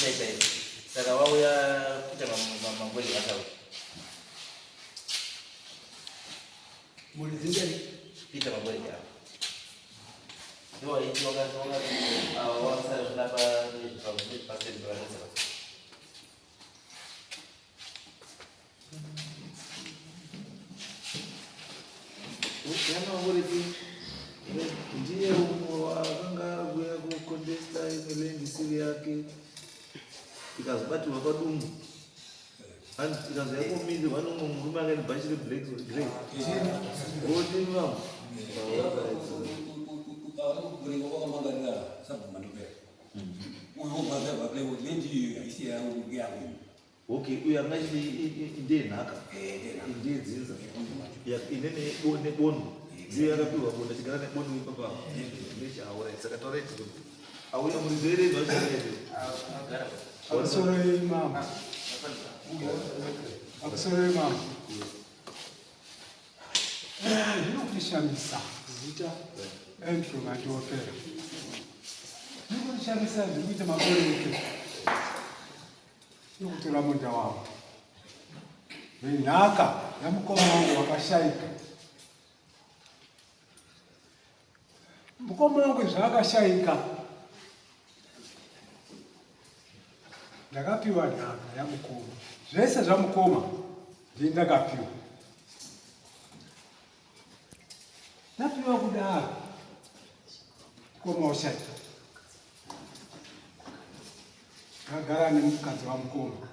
Zvichaita izvi. Saka wauya kuita mangweri akauya. Muridzi ndiani? Peter Mangweri ava. Ndiwo waiti wakati wakati ava wakasara zvinapa paseri pavanetsa. Yana Mangweri ndiye umwe wakanga ari kuuya kukontesta imwe land isiri yake ikazobatirwa padumbu. Ikazo yakomirirwa nomumwe murume anga ine bhachi reblack grey. Woti mama. Okay, uyo anga achiti ndenhaka. Ndedzinza. Ine nebondo. Ndiyo yakapiwa bondo achigara nebondo ipapa. Ndechaura. Saka taurai tiri. Auya muridzi here zvacho. Pamusoro imambo. Pamusoro imambo. Zvinokutishamisa zita Andrew Mandiopera. Zvinokutishamisa zviri kuita maboreke nokutora munda wavo nenhaka yamukoma wangu wakashaika. Mukoma wangu zvaakashaika ndakapiwa nhaka yamukoma, zvese zvamukoma ndini ndakapiwa. Ndapiwa kudaro mukoma washaika, ndakagara nemukadzi wamukoma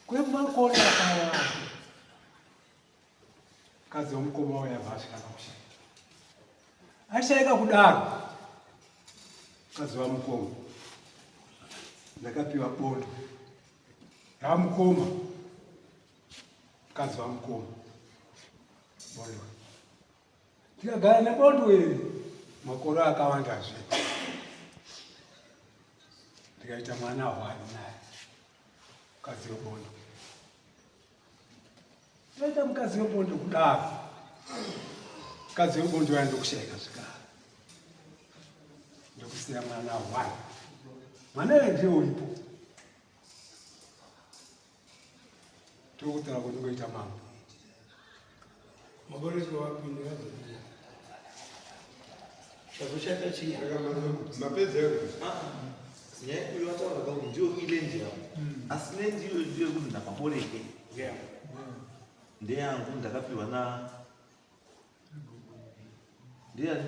kwemakore akawanda. Mukadzi wemukoma uya abva asvika pakushaika. Ashaika kudaro, mukadzi wamukoma ndakapiwa bondo ramukoma, mukadzi wamukoma bondo tikagara nebondo iri makore akawandazve, ndikaita mwana hwani naye mukadzi webondo. Taita mukadzi webondo kudaro. Mukadzi webondo uya ndokushaika zvekare. Ndokusiya mwana one. Mwana uya ndiye uripo. Tokutaura kuti ngoita mambo. Maboreswa wapinda azodii? Chazoshata chii? Mapedza here? Ah, nyaya uyo ataura kangu ndiyo iland yavo. Asi land iyoyo ndiyo yekuti ndakaboreke. Ndeyangu ndakapiwa na ndiani?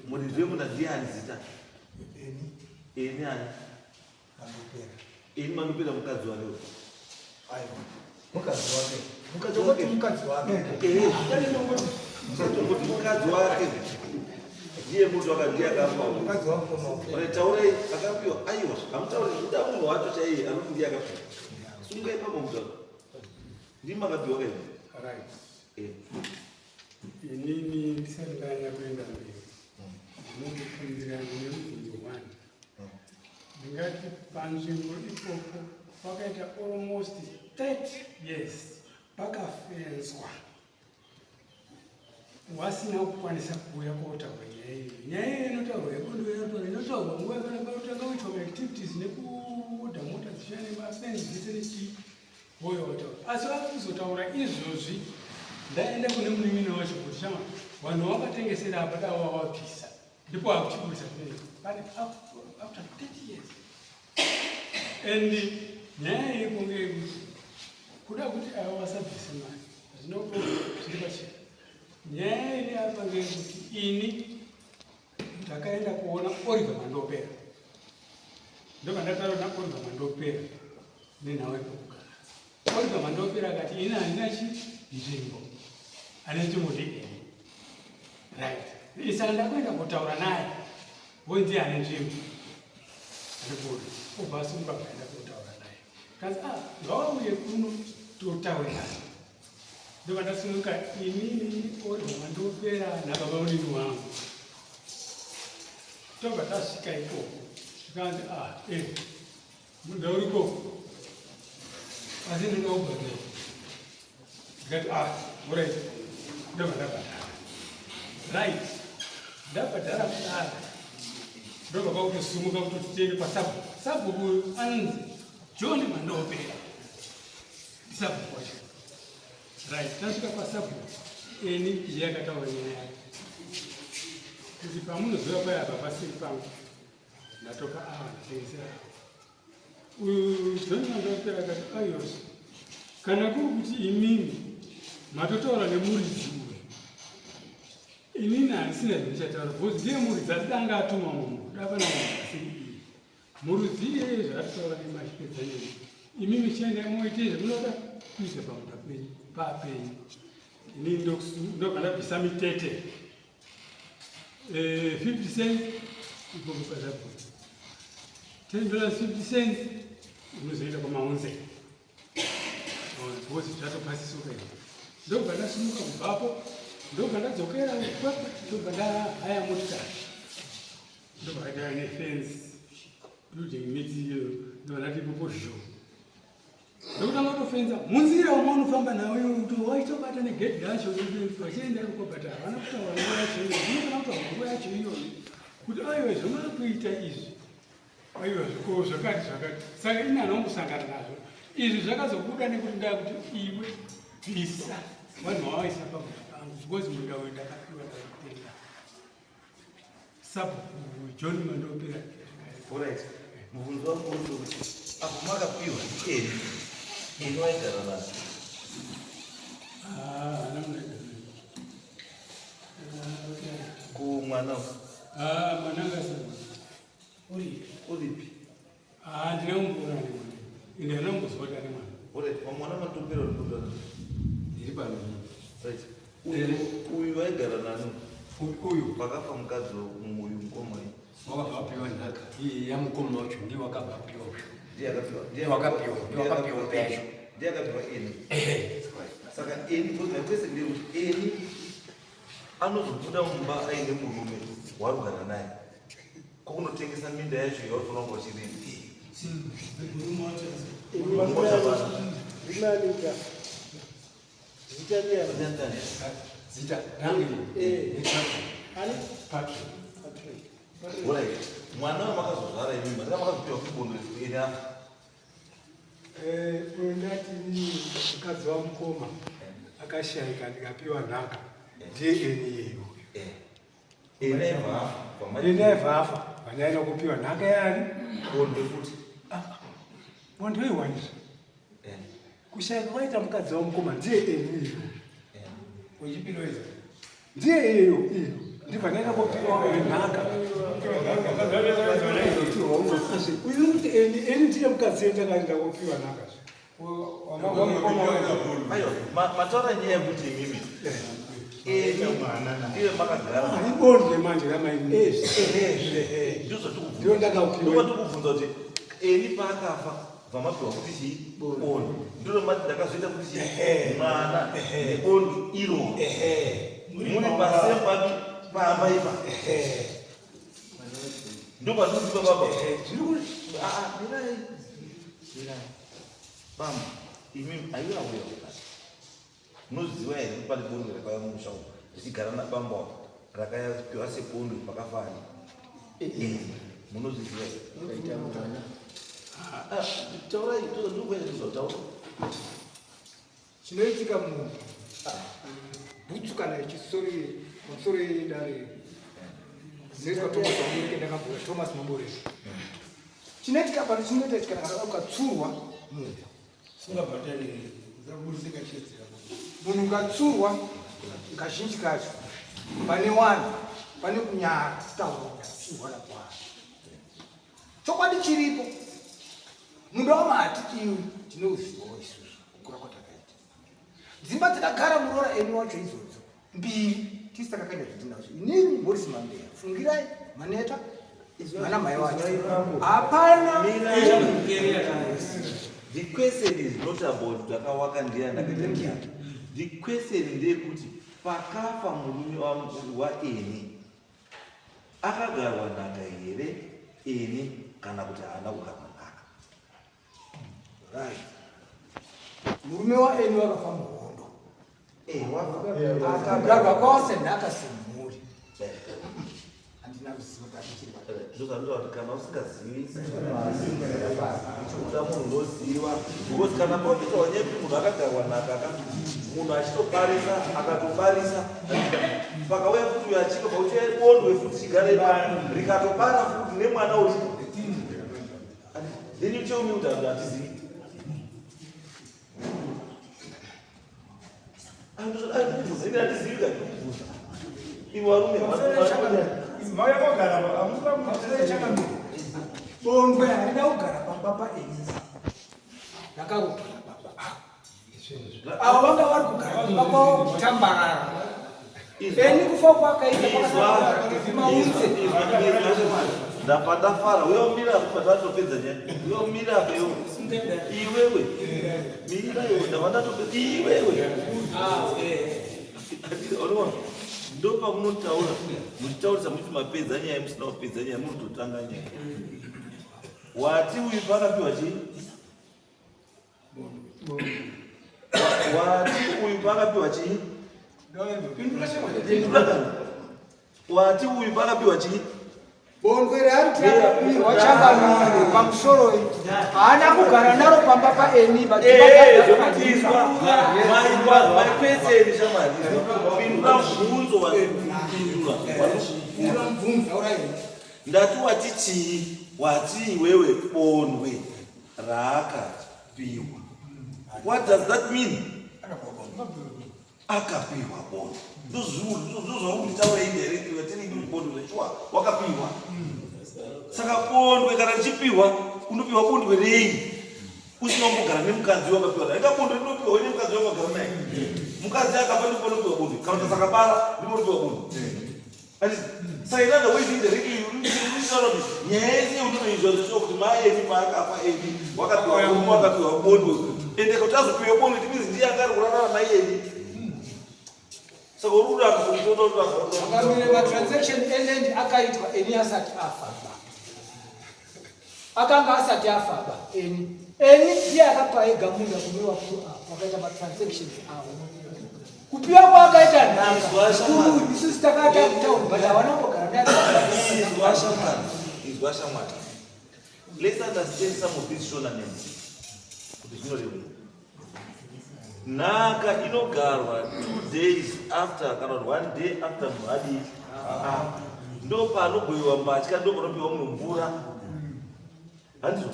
Muridzi wemunda ndiani zita? Eni ani? Eni mandopera mukadzi wake. Aiwa. Mukadzi wake. Mukadzi wake. Mukadzi wake. Eh. Mukadzi mukadzi wake. Ndiye munhu akadiya akafa. Mukadzi wake mama. Taurai akapiwa. Aiwa, hamutauri kuda munhu wacho chaiye anoti ndiye akapiwa. Sungai ipapo mutauro. Ndimi makapiwa kai. Right. Eh. Inini ndisati ndanyanya kuenda mberi. Ndinokukumbira ndine mubvunzo one. Ndingati panzvimbo ipopo pakaita almost 30 years pakafenzwa wasina kukwanisa kuuya kotaura nyaya iyi. Nyaya iyi inotaurwa yebondo yeairport inotaurwa nguva yakana panotanga kuitwa maactivities nekuoda mota dzichiya nemafenzi zvese nechii vouya votaura. Asi vakuzotaura izvozvi ndaenda kune munin'ina wacho kuti shama vanhu vakatengesera apa dai wavapisa ndipo akuchiburitsa zvinei pane after 30 years and nyaya iripo ngeyekuti kuda kuti ava vasabvise mari hazvina zviri pachena. Nyaya iri apa ngeyekuti ini ndakaenda kuona Oliver Mandopera, ndobva ndataura naOliver Mandopera nenhau yekugara. Oliver Mandopera akati ini handina chi nzvimbo, ane nzvimbo ndiini. Right, saka ndakuenda kotaura naye wonzi ane nzvimbo andikuona, obva asimuka kaenda kotaura naye kanzi ah, ngawauye kuno totaurirana. Ndobva ndasimuka inini Oliver Mandopera nababa munini wangu, tobva tasvika ikoko zvikanzi ah, eh munda uriko asi ndinoda kubhadhara. Ndikati ah, alright, ndobva ndabhadhara. Right, ndabhadhara kudaro. Ndobva kwakutosimuka kutoti tiende kwasabhuku. Sabhuku uyu anonzi John Mandopera, ndisabhuku wacho. Right, tasvika kwasabhuku, eni iye akataura nyaya yake kuti pamunoziva paya apa pasiri pangu, ndatopa ava, ndatengesera ava. Uyu John Mandopera akati, aiwa, kana kuri kuti imimi matotaura nemuridzi uyu, inini handisina zvindichataura, because ndiye muridzi, asi danga atuma munhu dapana munhu asiri iye muridzi iyeye. Zvaatotaura nemachipedza nemi, imimi chiendai moite zvamunoda kuita pamunda penyu papenyu. Inini ndobva ndabvisa mitete 50 cents ikoko pasabhuku, $10 50 cents unozoenda kwamaunze because zvatopasisuka izvi. Ndobva ndasimuka kubvapo, ndobva ndadzokera kwekwe, ndobva ndahaya motikari, ndobva ndaita nefence building miti iyo, ndobva ndati ipopo zho, ndokutanga kutofenza munzira umo unofamba nawo iwe, kuti waitobata negedhi racho vachienda ikoko. Havana kutaura nguva yacho iyo, unofana kutaura nguva yacho iyoyo kuti aiwa, zvamava kuita izvi, aiwa, zvikoro zvakati zvakati. Saka ini hanongosangana nazvo izvi. Zvakazobuda nekuti ndakuti iwe bvisa vanhu vavaisa pamunda pangu, because munda uyu ndakapiwa, ndakatenga. Sabhuku John Mandopera. Alright. Mubvunzo wangu uri wekuti apo makapiwa eni, eni waigara naso? Ah, hana munaigara. Kumwana? Ah, mwana angasema. Uripi? Ah, ndina kumboona nemwana, ende handina kumbozwa kuti ane mwana. Alright, pamwana Mandopera uri kutaura? Ndiri pano. Right. Uyu, uyu waigara nani? Uyu? Pakafa mukadzi uyu, mukoma uyu. Wakabva apiwa nhaka iye yamukoma wacho, ndiye wakabva apiwa uyu. Ndiye akapiwa? Ndiye wakapiwa, ndiye wakapiwa yacho. Ndiye akapiwa eni. Saka eni, because my question ndeyekuti eni anozobuda mumba aine murume warugara naye, kokunotengesa minda yacho yaurifanira kunge uchirima. Rimanika zita riya? Zita rangu? Eh. Ani? Ani? Patrick. Patrick. Alright. Mwana wamakazozvara imimi, saka makazopiwa kubondo eni afa? Uyu ndati inini mukadzi wamukoma akashayika, ndikapiwa nhaka, ndiye eni iyeyo. Eni aibva afa? Eni aibva afa, vandaenda kupiwa nhaka yani. Bondo futi? Bondo iwanizvo. Kushayika kwaita mukadzi wamukoma, ndiye eni iyeyo. Wechipiri? Ndiye iyeyo iyo, ndibva ndaenda kopiwa nhaka. Uyu kuti eni, eni ndiye mukadzi yendakaenda kopiwa nhaka. Aiwa, mataura nyaya yekuti imimi eni iye makagara. Ibonde manje ramaini. Ndiyo ndakapiwa. Ndopatikubvunza kuti eni paakafa, bva mapiwa kuti chii? Bondo. Ndiro mati ndakazoita kuti chii? Mwana nebondo iro muri pasembapi pamba ipa. Ndopatikuziva baba. Ah, mirai, mirai bamba. Imi aiwa, uya munoziva here kuti pane bondo rakauya mumusha umu richigara nabambo apo, rakapiwa sebondo pakafani? Munozviziva here? Ah, taurai, ndikuenda tizotaura. Chinoitika munhu bhutsu kana ichisori pamusoro yedare zvinoitwa Thomas Maboreke, ndakabhuya Thomas Maboreke. Chinoitika pano, chinoita kana kana ukatsurwa munhu. Singabhatani zaburisika chedzera. Munhu ukatsurwa, kazhinji kacho pane wanhu pane kunyara kutaura kuti atsurwa nakwari. Chokwadi chiripo, munda wamahati iwe tinouzivawo isusu kukura kwatakaita. Dzimba dzakagara muroora eni wacho idzodzo mbiri, tisi takakaita zvitinazvo. Inini Morisi Mambeya, fungirai Maneta mana mai wacho hapana. The question is not about takawaka ndiani, akaita ndiani. The question ndeyekuti pakafa murume waeni, akagarwa nhaka here eni, kana kuti haana kugarwa nhaka? Right, murume waeni wakafa muhondo. Eh, wafa. Akagarwa kwose nhaka semhuri, handina. Handina ruzivo rwatichiri. Ndozvandinotaura kuti kana usingazivi, uda munhu unoziva, because kana pakuita nyaya yekuti munhu akagarwa nhaka ka, munhu achitobarisa, akatobarisa, pakauya futi uyo achitobva uchiya bondwe futi, chigare rikatobara futi nemwana uyu, then you tell me kuti hanhu hatizivi. Ndikubvunza, hatizivi ka, ndikubvunza ivo varume. Mauya kogara. Bondwe harina kugara pamba paEliza, rakarohwa nababa avo. Vanga vari kugara pamba kwavo kutambarara. Eni kufa kwakaita kwakasaaunze. Ndapa ndafara. Uya umira apo patatopedza nyaya. Uya umira apo iwe, iwewe mirira iwe. Ndapa ndatopedza iwewe. Unoona, ndo pamunotaura muchitaurisa muchiti mapedza nyaya, musina kupedza nyaya, munototanga nyaya. Wati uyu paakapiwa chii? Wati uyu paakapiwa chii? Pindura kana. Wati uyu paakapiwa chii? Bondwe raari tirapiwa changamire pamusoro iyi, haana kugara naro pamba paeni. Zvekutiswa maipeseni shamwari, pindura mubvunzo wandikupindura. Ndati wati chii? Wati iwewe bondwe raakapiwa. What does that mean? Akapiwa bondwe, ndozvauri indirectly vatini bondwe zvechiwa wakapiwa. Saka bondwe kana richipiwa, unopiwa bondwe rei usina kumbogara nemukadzi wakapiwa? Ika bondwe rinopiwa uine mukadzi wakagara naye. Mukadzi akafa, ndipo panopiwa bondwe, kana kuti sakabara, ndipo panopiwa bondwe. Saka in other ways, indirectly uritaura kuti nyaya yese yeunoizwa zveshuwa kuti mai eni paakafa, eni wakapiwa murume, wakapiwa bondwe. Ende kuti azopiwa bondwe, it means ndiye anga ari kurarara mai eni. Saka uri kuda. Changamire, matransaction eland akaitwa eni asati afa ba. Akanga asati afa ba eni. Eni ndiye akapa ega munda kune wakuru ava wakaita matransactions avo. Kupiwa kwaakaita nhaka kuru, isusu takaita kutauni, but havana kumbogara. Izwa shamwari, izwa shamwari, let's understand some of these Shona names kuti zvinorevei. Nhaka inogarwa 2 days after kana kuti one day after munhu adii afa. Ndo panogoyiwa mbatya, ndo panopiwa munhu mvura, handizvo?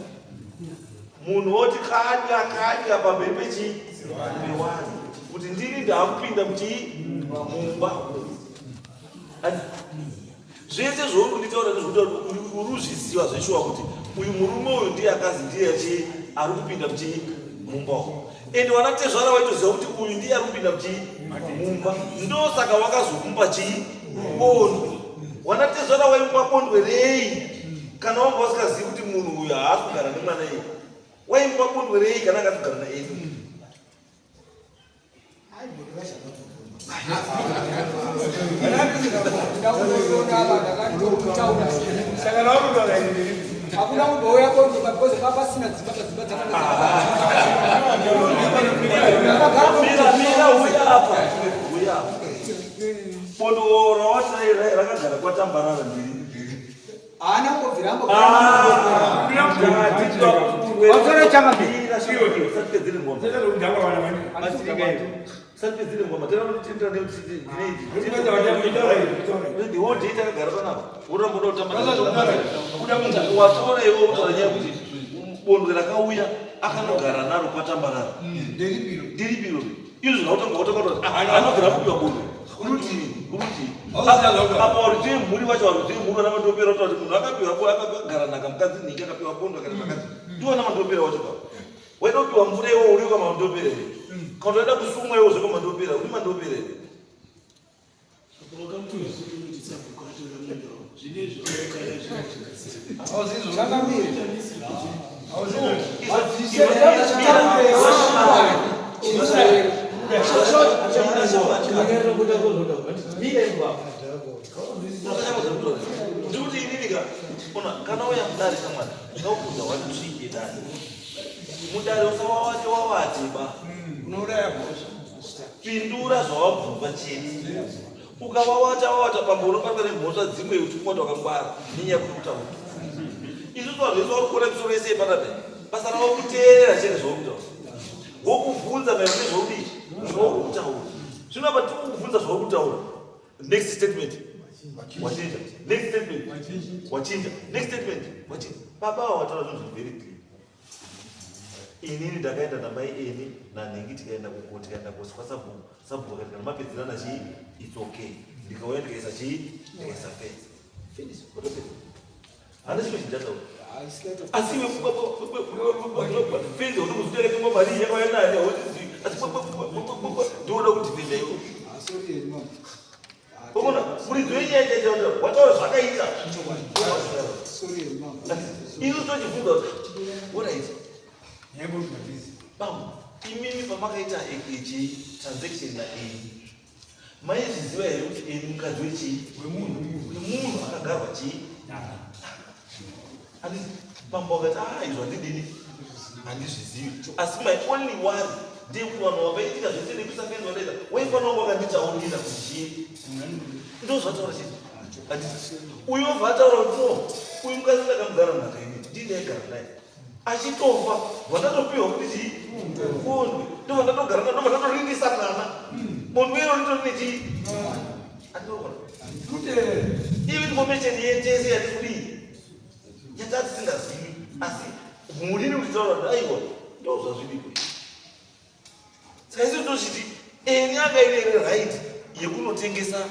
Munhu woti kadya kadya pamberi pechii, pewanhu, kuti ndini ndaakupinda muchii, mumba. Zvese zvauri kunditaura ndezvekuti uri uzviziva zveshuwa kuti uyu murume uyu ndiye akazi ndiye chii, ari kupinda muchii, mumba umu. Ende wanatezvara waitoziva kuti uyu ndiye ari kupinda muchii, mumba. Ndosaka wakazomupa chii, bondwe. Wanatezvara waimupa bondwe rei kana wanga usikazivi kuti munhu uyu haasi kugara nemwana iye? Waimupa bondwe rei kana akati kugara naye? Saka raurutaura ini ndiripi? Hakuna kumbouya bondwe because papasina dzimba, padzimba dzakanga. Mira, mira, uya apa, uya apa. Bondo rawati rakagara kwatambarara ndiri. Haana kumbobvira Watsore changamire. Usatipedzere ngoma. Usatipedzere ngoma. The whole day takagara panapa, woramba uda kutamba. Watora iwe utaura nyaya yekuti bondwe rakauya akanogara naro kwatambarara ndiripiro. Izvo zvautanga watanga kuti anogara kupiwa bondwe urutii, urutii apa varidzi vemhuri vacho, varidzi vemhuri vana mandopera kuti munhu akapiwa bo akagara nhaka mukadzi nhingi akapiwa bondwe akati zvakati, ndiwana mandopera wacho pa waida kupiwa mvura iwo uri kwamandopera here? Kana waida kusumwa iwo zvekwamandopera, uri mandopera here? Wakamutoziva kuti sabhuku atora munda wako zvinezvi wakakaya. Changamire, madzishe. Ndikuti inini ka, ona, kana uya mudare shamwari, ndaukuudza wati tsvike dare, mudare usawawate wawate ba. Unouraya mhosva. Pindura zvawabvunzwa chete. Ukavawata wawata pambo unobatwa nemhosva dzimwe kuti ungwata wakangwara nenyaya yekuti kutaura. Isusu vanhu vese vari kuona misoro yese yepanapa basa ravo kuteerera chete zvauri kutaura. Wokuvhunza maererano nezvauri zvauri kutaura. Zvino apa tiri kukuvhunza zvauri kutaura. Next statement wachinja. Next statement wachinja. Next statement wachinja. Baba ava wataura zvinhu zviri very clear. Inini ndakaenda namai eni nanhingi tikaenda kuko tikaenda koswa sabhuku sabhuku akati kana mapedzerana chii it's okay ndikauya ndikaisa chii ndikaisa fence finish otopedza hana chimwe chinjataura asi iwe fence unokuzviterekemwa mari yakauya nani hauzizivi asi ndioda kuti fence iko Unoona muridzi wenyaya chaicho wataura zvakaita. Isu tochibvunza kuti alright. Bambo, imimi pamakaita ichi transaction na iyi maizviziva here kuti ini mukadzi wechii wemunhu akagarwa chii Handiti bambo vakati ah izvo handidini handizvizivi asi my only worry ndeyekuti vanhu vakaitika zvese nekusafenzi vanoita waifanira kunge wakanditaurira kuti chii ndo zvataura chii handiti uyu obva ataura kuti no uyu mukadzi ndakamugara nhaka ini ndii ndaigara naye achitofa vandatopiwa kuti chii bondwe ndobva ndatogara naye ndobva ndatoringisa mwana bondwe iro ritori nechii andinoona iyo information yetese yatikudii yataa tisingazivi asi mhuri iri kutitaura kuti aiwa ndo zvazviriko saka isu tochiti eni anga ine ere right yekunotengesa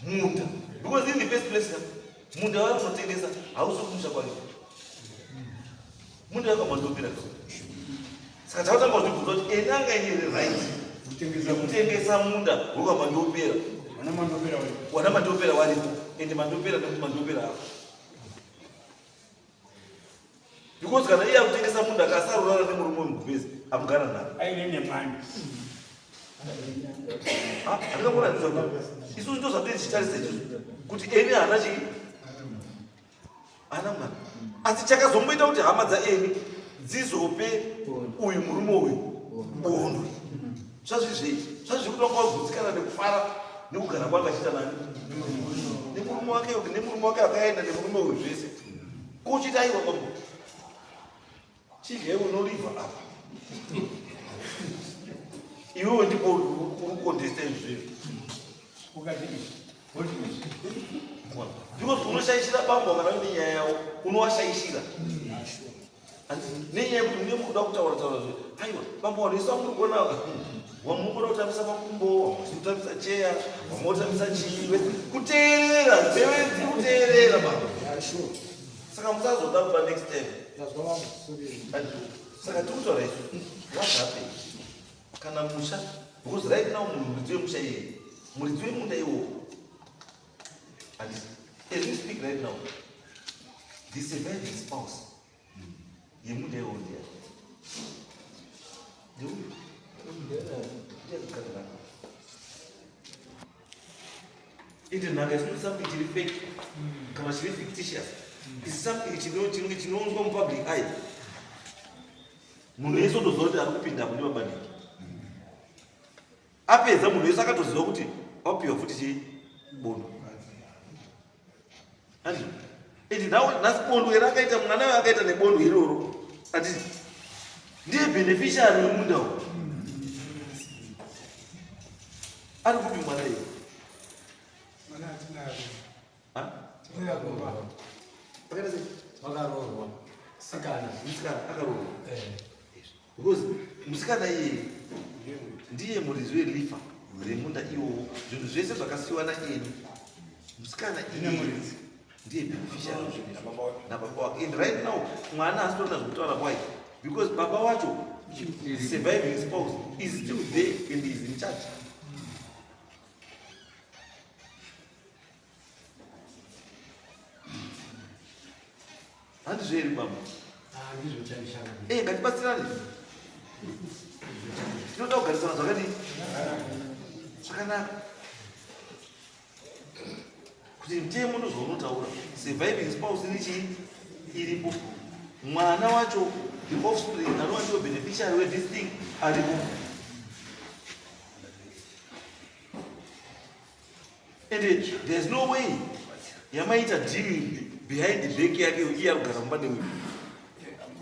munda because in the first place munda waari kunotengesa hausi kumusha kwake munda wakamandopera saka takatanga kuzvibvunza kuti eni anga ine ere right yekutengesa munda wekwamandopera wana mandopera waripo ende mandopera nekuti mandopera afa because kana iye akutengesa munda akasarurara nemurume wemugubezi amugara naye aine nemwana andingakuona isusu ndo zvatiri tichitarisa isusu kuti eni haana chii haana mwana asi chakazomboita kuti hama dzaeni dzizope uyu murume uyu bondo zvazvizvei zvazviri kuti vanga vagutsikana nekufara nekugara kwanga achiita nani nemurume wake nemurume wake akaenda nemurume uyu zvese kochita aiwa kwambo chidya iwe unolivha apa iwewe ndipo uri kukontesta izvi because unoshaishira bambo kana uine nyaya yavo unowashaishira nenyaya yekuti mune mukuda kutaura taura zve aiwa bambo vanhu isu amuri kuona wamuri kuda kutambisa makumbo wamuri kutambisa cheya wamuri kutambisa chii kuteerera nzeve dziri kuteerera bambo saka musazoda kuba next time saka tiri kutaura isu what happened kana musha because right now munhu muridzi wemusha iyeye muridzi wemunda iwowo and as we speak right now the surviving spouse yemunda iwowo ndiya ndeuyu ndiyakugadzirana ende nhaka is not something chiri fake kana chiri fictitious is something chinoonzwa mupublic eye munhu wese otoziva kuti ari kupinda apo ndibabaniki apedza munhu wese akatoziva kuti wapiwa futi chii bondo andi ende nhasi bondo iri akaita mwana we akaita nebondo iroro anditi ndiye beneficiary wemunda uyu ari kupi mwana iye Vakaroorwa. Musikana. Musikana akaroorwa. Eh. Because musikana iyeye ndiye muridzi welifa remunda iwowo zvinhu zvese zvakasiyiwa naeni musikana iyeye ndiye beneficiary wezvinhu izvozvo nababa wake and right now mwana asitorina zvekutaura why because baba wacho surviving spouse is still there and is in charge Handizvo here baba? Ah, ndizvo chaizvo. Eh, ngatibatsirane. Tinoda kugarisana zvakadii? Zvakanaka. Kuti mutemo ndozvaunotaura. Surviving spouse iri chii? Iripo. Mwana wacho the offspring anova ndiwo beneficiary we this thing aripo. And there's no way yamaita deal behind the back yake, iye ari kugara mumba newe.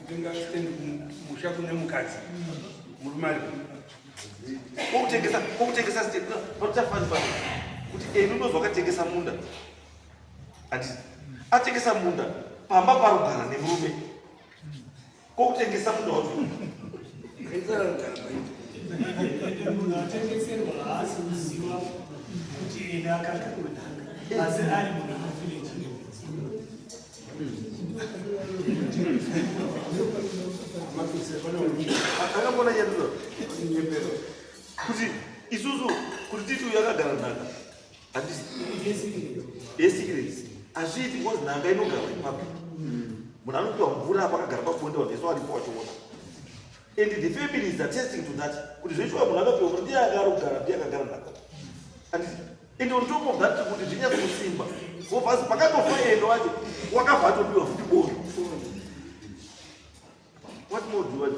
Kutenga stand musha kune mukadzi, murume aripo. Kokutengesa stand panochafani pano kuti eni unozwa wakatengesa munda, handiti? Atengesa munda pamba parugara nemurume, kokutengesa munda wacho. Ende munhu atengeserwa haasi kuziva kuti ene akagara nhaka, asi ari munhu muvillage. Akambona nyanduro kuti isusu kuti titi uyu akagara nhaka, handisi yesecret, hazviiti, because nhaka inogarwa ipapo. Munhu anopiwa mvura apo akagara pabonde, vanhu vese varipo vachiona, and the family is attesting to that kuti zvechiwa munhu akapiwa mvura ndiye anga ari kugara, ndiye akagara nhaka, handisi? And on top of that, kuti zvinyatsokusimba, vobva pakatofa endo wacho, wakabva atopiwa futi bondo. What more do you want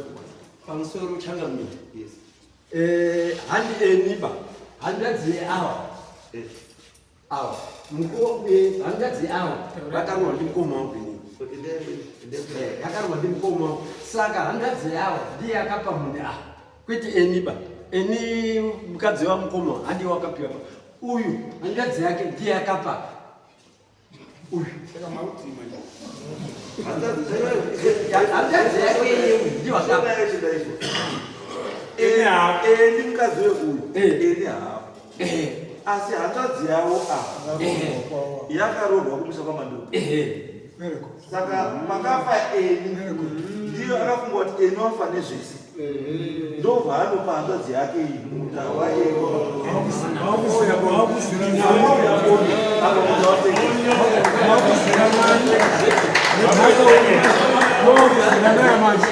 from us? Pamusoro, changamire. Yes. Handi eniba hanzvadzi ava ava hanzvadzi ava vakarwa ndimukoma wangu inini. Yakarwa ndimukoma wangu, saka hanzvadzi ava ndiye akapa munhu ava, kwete eniba. Eni mukadzi wamukoma handi wakapiwa pa uyu, hanzvadzi yake ndiye akapa uyu. Saka marudzii manje? Hanzvadzi yake iye ndiye wakapa. Eni mukadzi weuyu eni havo, asi hanzvadzi yavo ava yakaroorwa kumusha kwaManduku. Saka pakafa eni, ndiyo akafunga kuti eni wafa nezvese, ndobva anopa hanzvadzi yake iyi munda waeni. Wakuzira. Apa munda watenge. Naye manje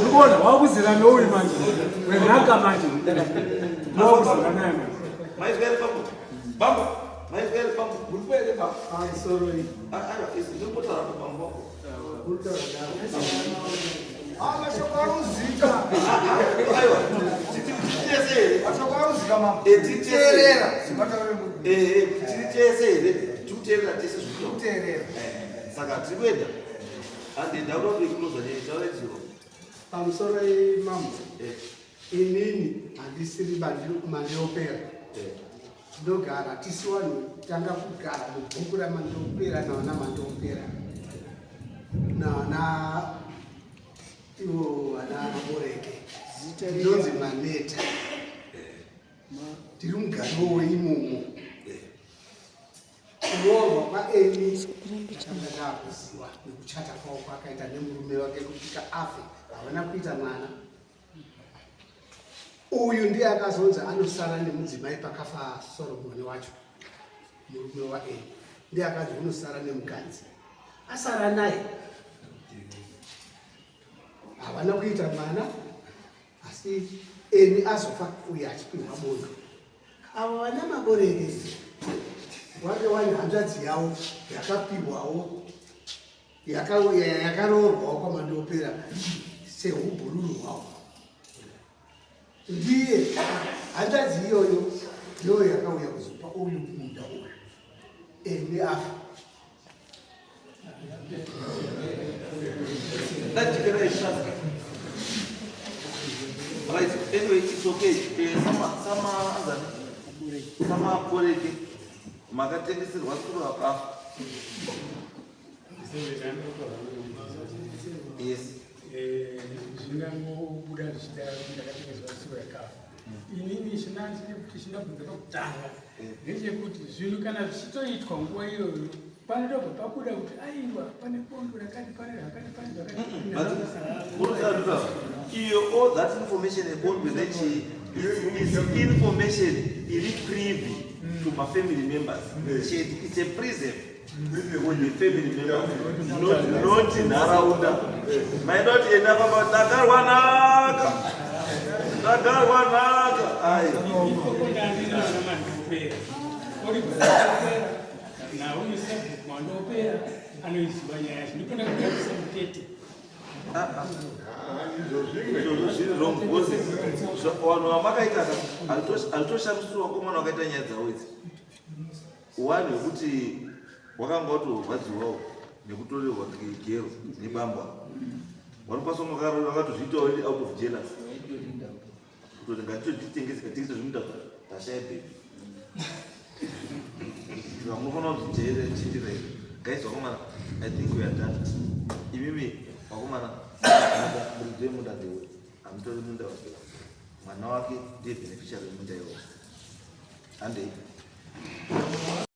urikuona wakuzira nouyu manje wenhaka manje, wakuzira naye manje. Maizwa here bambo? Bambo, maizwa here bambo? Muripo here, baba? Pamusoro. Aiwa, ndiri kumbotaura bambo wako. Ah, mashoko aruzika. Aiwa, tiri tese here? Mashoko aruzika, mambo. Tiri tese. Teerera zvimataure muri. Tiri tese here? Tiri kuteerera tese zvino. Kuteerera. Saka tiri kuenda handi ndakuda kuti kunoza nyaya dziro. Pamusoro, mambo. Inini handisiri Mandiopera. Ndogara tisi vanhu tanga kugara mubhuku raMandiopera navana Mandiopera navana ivo vana Boreke. Ndinonzi Maneta, ndiri mugariwo weimomo. Kuroorwa kwaEni takanga taakuziva nekuchata kwavo kwakaita nemurume wake kusvika afe, havana kuita mwana. Uyu ndiye akazonzi anosara nemudzimai pakafa Soromoni wacho, murume waEni ndiye akazi unosara nemukadzi, asara naye. Havana kuita mwana, asi Eni azofa uyu achipiwa bondo. Ava vana Maboreke wange wani hanzvadzi yavo yakapiwawo, yakaroorwawo kwaMandiopera seubhururu hwavo. Ndiye hanzvadzi iyoyo ndiyo yakauya kuzopa uyu munda uyu eni afa. Ndajikera ishaka. Right, anyway, it's okay. Sama azani sama Boreke, makatengeserwa suro akafa. Yes. Zvingangobuda zvichida kuti ndakatengeswa suro yakafa. Inini chinabvunza pakutanga ndechekuti zvinhu kana zvichitoitwa nguva iyoyo, panotobva pabuda kuti aiwa, pane bondo rakati, pane zvakati, pane zvakati. Iyo, all that information ebondwe nechi is information iri privy to mafamily members chete. It's a preserve for the family members, not nharaunda. Maida kuti enda pamba, ndagarwa nhaka, ndagarwa nhaka, ai. Ikoko ndandina vana Mandopera, oribva nauyu sabhuku Mandopera anoiziva nyaya yacho, ndipo ndakagarisa mutete. Izvozvo zviri wrong because vanhu vamakaita hazvitoshamisiri vakomana vakaita nyaya dzavo idzi. One wekuti wakanga watorwadziwawo nekutorerwa gero nebamba. Vanokwanisa kunge vakatozviitawo out of jealous. Kutoti ngatitotitengese katengese zvimunda tashaya bhebhi. Saka munofanira kuzvichenjera izvi. Guys, vakomana, I think we are done. Imimi vakomana, muridzi wemunda ndewe. Hamutori munda wake. Mwana wake ndiye beneficiary wemunda iwowo. Handei.